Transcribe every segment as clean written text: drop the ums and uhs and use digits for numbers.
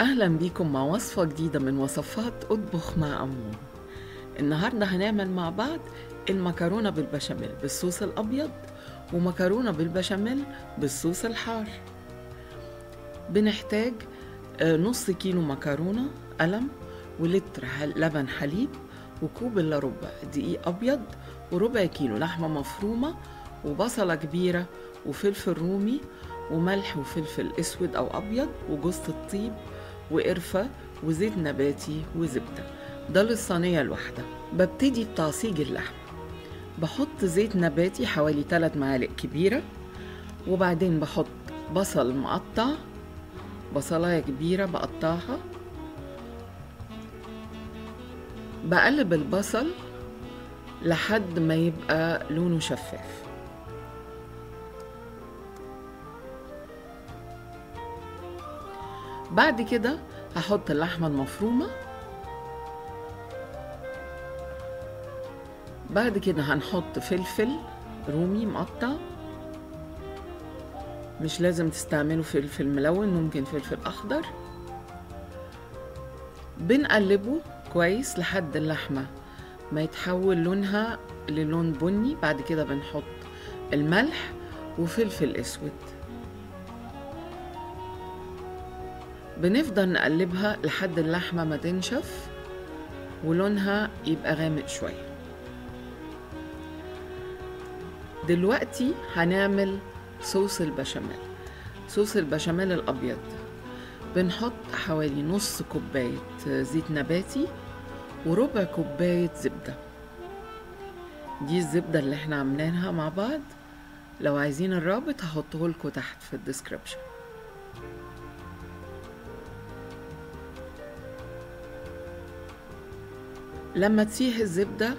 أهلا بيكم مع وصفة جديدة من وصفات أطبخ مع أمون. النهاردة هنعمل مع بعض المكرونة بالبشاميل بالصوص الأبيض ومكرونة بالبشاميل بالصوص الحار. بنحتاج نص كيلو مكرونة قلم، ولتر لبن حليب، وكوب إلا ربع دقيق أبيض، وربع كيلو لحمة مفرومة، وبصلة كبيرة، وفلفل رومي، وملح وفلفل أسود أو أبيض، وجوزة الطيب، وقرفة، وزيت نباتي، وزبدة. ده للصينية الواحدة. ببتدي بتعصيج اللحم. بحط زيت نباتي حوالي 3 معالق كبيرة، وبعدين بحط بصل مقطع، بصلاية كبيرة بقطعها. بقلب البصل لحد ما يبقى لونه شفاف. بعد كده هحط اللحمة المفرومة. بعد كده هنحط فلفل رومي مقطع، مش لازم تستعملوا فلفل ملون، ممكن فلفل أخضر. بنقلبه كويس لحد اللحمة ما يتحول لونها للون بني. بعد كده بنحط الملح وفلفل اسود. بنفضل نقلبها لحد اللحمة ما تنشف ولونها يبقى غامق شوية. دلوقتي هنعمل صوص البشاميل. صوص البشاميل الأبيض بنحط حوالي نص كوباية زيت نباتي وربع كوباية زبدة. دي الزبدة اللي احنا عاملينها مع بعض، لو عايزين الرابط هحطه لكم تحت في ال description. لما تسيح الزبدة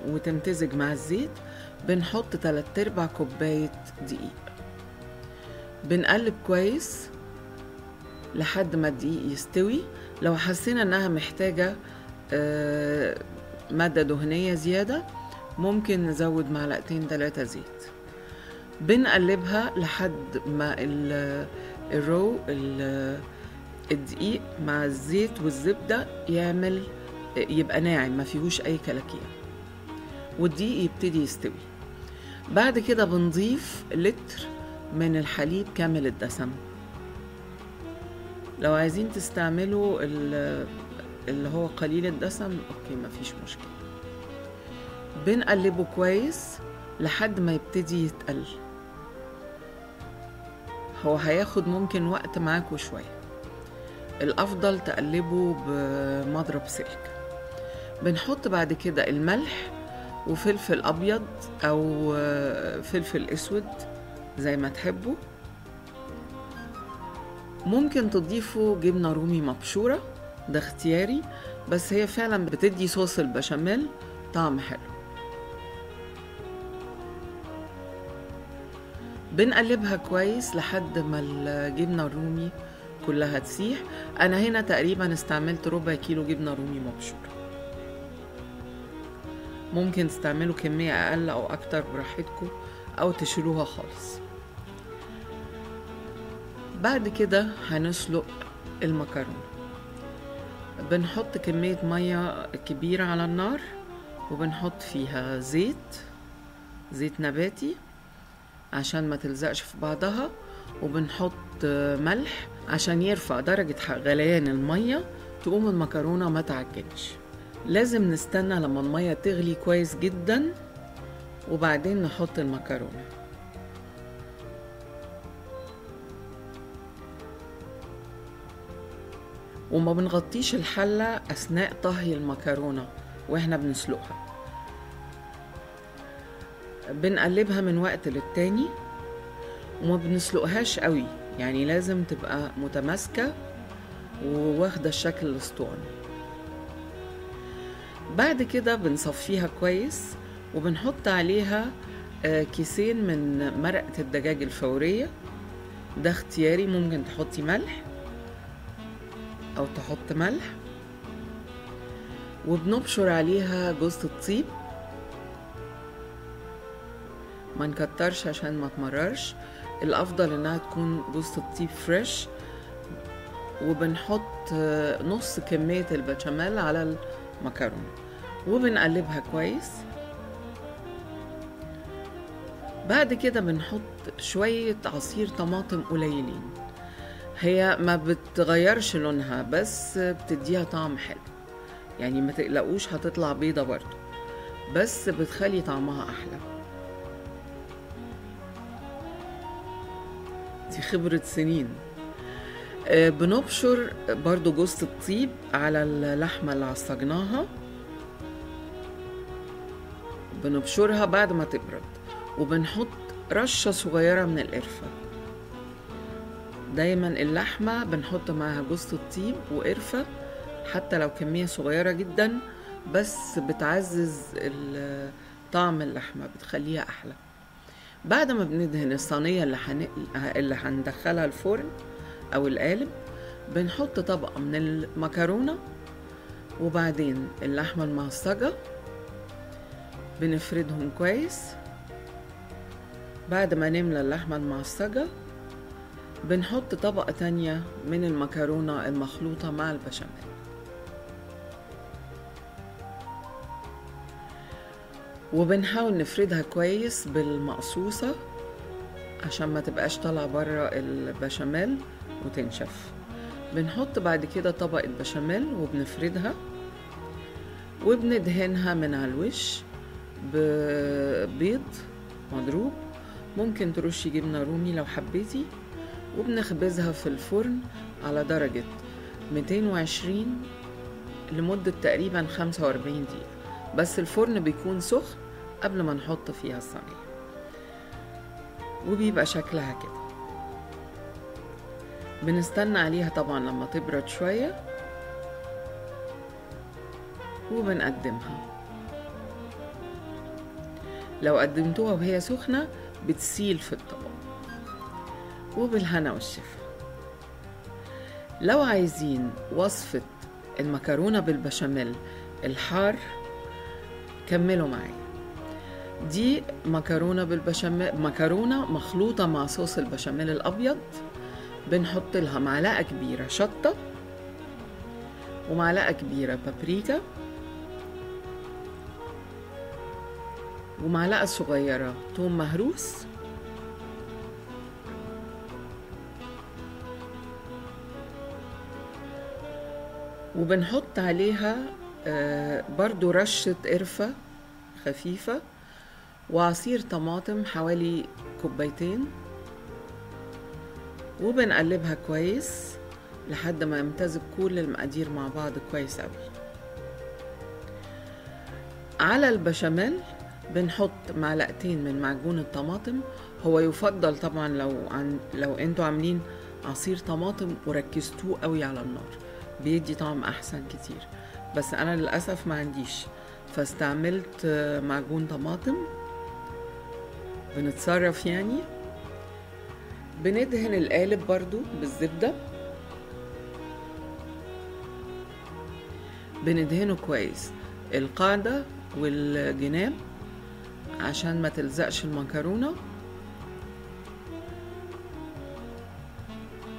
وتمتزج مع الزيت بنحط 3/4 كوباية دقيق. بنقلب كويس لحد ما الدقيق يستوي. لو حسينا انها محتاجة مادة دهنية زيادة ممكن نزود 2-3 معالق زيت. بنقلبها لحد ما الرو الدقيق مع الزيت والزبدة يعمل يبقى ناعم ما فيهوش اي كلاكيع، والدقيق يبتدي يستوي. بعد كده بنضيف لتر من الحليب كامل الدسم. لو عايزين تستعملوا اللي هو قليل الدسم okay مفيش مشكلة. بنقلبه كويس لحد ما يبتدي يتقل. هو هياخد ممكن وقت معاكوا شوية، الافضل تقلبه بمضرب سلك. بنحط بعد كده الملح وفلفل ابيض او فلفل اسود زي ما تحبوا. ممكن تضيفوا جبنة رومي مبشورة، ده اختياري، بس هي فعلا بتدي صوص البشاميل طعم حلو. بنقلبها كويس لحد ما الجبنة الرومي كلها تسيح. انا هنا تقريبا استعملت ربع كيلو جبنة رومي مبشورة، ممكن تستعملوا كمية اقل او اكتر براحتكم، او تشيلوها خالص. بعد كده هنسلق المكرونة. بنحط كمية مية كبيرة على النار، وبنحط فيها زيت نباتي عشان ما تلزقش في بعضها، وبنحط ملح عشان يرفع درجة غليان المية تقوم المكرونة ما تعجنش. لازم نستنى لما المية تغلي كويس جدا وبعدين نحط المكرونة. وما بنغطيش الحلة أثناء طهي المكرونة وإحنا بنسلقها. بنقلبها من وقت للتاني، وما بنسلقهاش قوي، يعني لازم تبقى متماسكة وواخدة الشكل الاسطواني. بعد كده بنصفيها كويس، وبنحط عليها كيسين من مرقة الدجاج الفورية، ده اختياري، ممكن تحطي ملح او تحط ملح. وبنبشر عليها جوزة الطيب، ما نكترش عشان ما تمررش، الافضل انها تكون جوزة الطيب فريش وبنحط نص كمية البشاميل على المكرونة وبنقلبها كويس. بعد كده بنحط شوية عصير طماطم قليلين، هي ما بتغيرش لونها بس بتديها طعم حلو، يعني ما تقلقوش هتطلع بيضة برضو، بس بتخلي طعمها أحلى. دي خبرة سنين. بنبشر برضو جوزة الطيب على اللحمة اللي عصجناها، بنبشرها بعد ما تبرد، وبنحط رشة صغيرة من القرفة. دايما اللحمة بنحط معاها جوزة الطيب وقرفة، حتى لو كمية صغيرة جدا، بس بتعزز طعم اللحمة، بتخليها أحلى. بعد ما بندهن الصينية اللي هندخلها الفرن أو القالب، بنحط طبقة من المكرونة وبعدين اللحمة المعصجة، بنفردهم كويس. بعد ما نملى اللحمة المعصجة بنحط طبقة تانية من المكرونة المخلوطة مع البشاميل. وبنحاول نفردها كويس بالمقصوصة عشان ما تبقاش طالعة برا البشاميل وتنشف. بنحط بعد كده طبقة بشاميل وبنفردها، وبندهنها من على الوش ببيض مضروب، ممكن ترشي جبنة رومي لو حبيتي. وبنخبزها في الفرن على درجة 220 لمدة تقريبا 45 دقيقة، بس الفرن بيكون سخن قبل ما نحط فيها الصينية، وبيبقى شكلها كده. بنستنى عليها طبعا لما تبرد شوية وبنقدمها. لو قدمتوها وهي سخنة بتسيل في الطبق. وبالهنا والشفا. لو عايزين وصفة المكرونة بالبشاميل الحار كملوا معايا. دي مكرونة بالبشاميل، مكرونة مخلوطة مع صوص البشاميل الأبيض. بنحط لها معلقة كبيرة شطة ومعلقة كبيرة بابريكا ومعلقة صغيرة توم مهروس، وبنحط عليها برضو رشة قرفة خفيفة وعصير طماطم حوالي كوبايتين، وبنقلبها كويس لحد ما يمتزج كل المقادير مع بعض كويس قوي. على البشاميل بنحط معلقتين من معجون الطماطم. هو يفضل طبعا لو انتوا عاملين عصير طماطم وركزتوه قوي على النار، بيدي طعم احسن كتير، بس انا للاسف ما عنديش، فاستعملت معجون طماطم. بنتصرف يعني. بندهن القالب برضو بالزبدة، بندهنه كويس القاعدة والجناب عشان ما تلزقش المكرونة.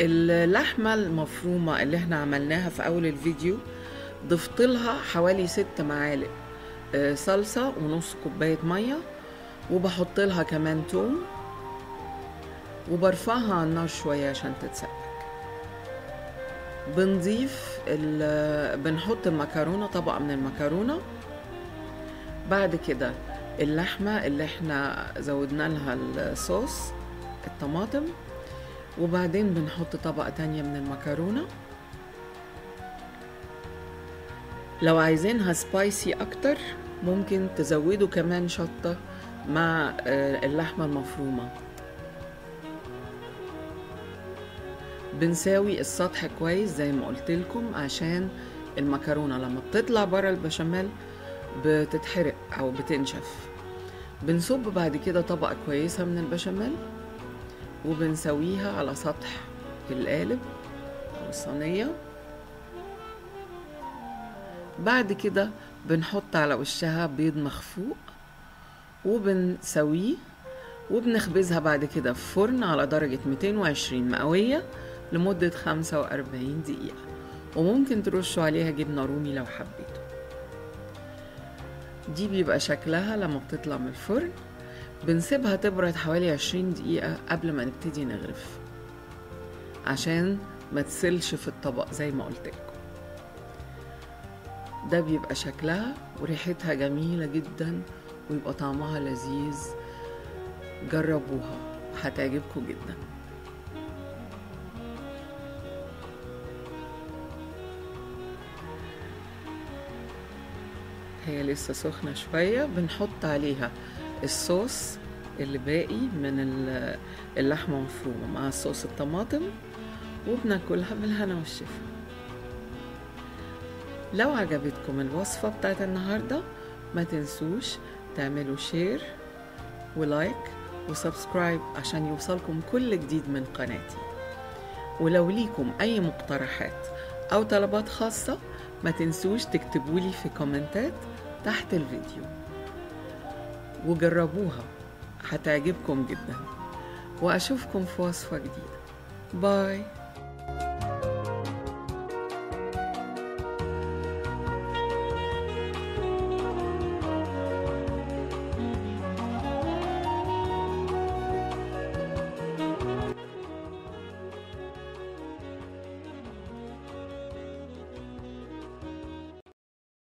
اللحمة المفرومة اللي احنا عملناها في أول الفيديو ضفت لها حوالي 6 معالق صلصة ونص كوباية مية، وبحط لها كمان توم، وبرفعها على النار شوية عشان تتسبك. بنحط المكرونة، طبقة من المكرونة، بعد كده اللحمة اللي احنا زودنا لها الصوص الطماطم، وبعدين بنحط طبقة تانية من المكرونة. لو عايزينها سبايسي اكتر ممكن تزودوا كمان شطة مع اللحمة المفرومة. بنساوي السطح كويس زي ما قلت لكم عشان المكرونة لما بتطلع برا البشاميل بتتحرق او بتنشف. بنصب بعد كده طبقة كويسة من البشاميل وبنسويها على سطح القالب او الصينية. بعد كده بنحط على وشها بيض مخفوق وبنسويه، وبنخبزها بعد كده في فرن على درجة 220 مئوية لمدة 45 دقيقة، وممكن ترشوا عليها جبنة رومي لو حبيتوا. دي بيبقى شكلها لما بتطلع من الفرن. بنسيبها تبرد حوالي 20 دقيقة قبل ما نبتدي نغرف عشان ما تسلش في الطبق زي ما قلت لكم. ده بيبقى شكلها وريحتها جميلة جدا ويبقى طعمها لذيذ. جربوها هتعجبكم جدا. هي لسه سخنة شوية، بنحط عليها الصوص اللي باقي من اللحمة مفرومة مع صوص الطماطم، وبناكلها بالهنا والشفا. لو عجبتكم الوصفة بتاعت النهاردة ما تنسوش تعملوا share و like و subscribe عشان يوصلكم كل جديد من قناتي. ولو ليكم أي مقترحات أو طلبات خاصة ما تنسوش تكتبولي في كومنتات تحت الفيديو، وجربوها هتعجبكم جدا. وأشوفكم في وصفة جديدة. باي.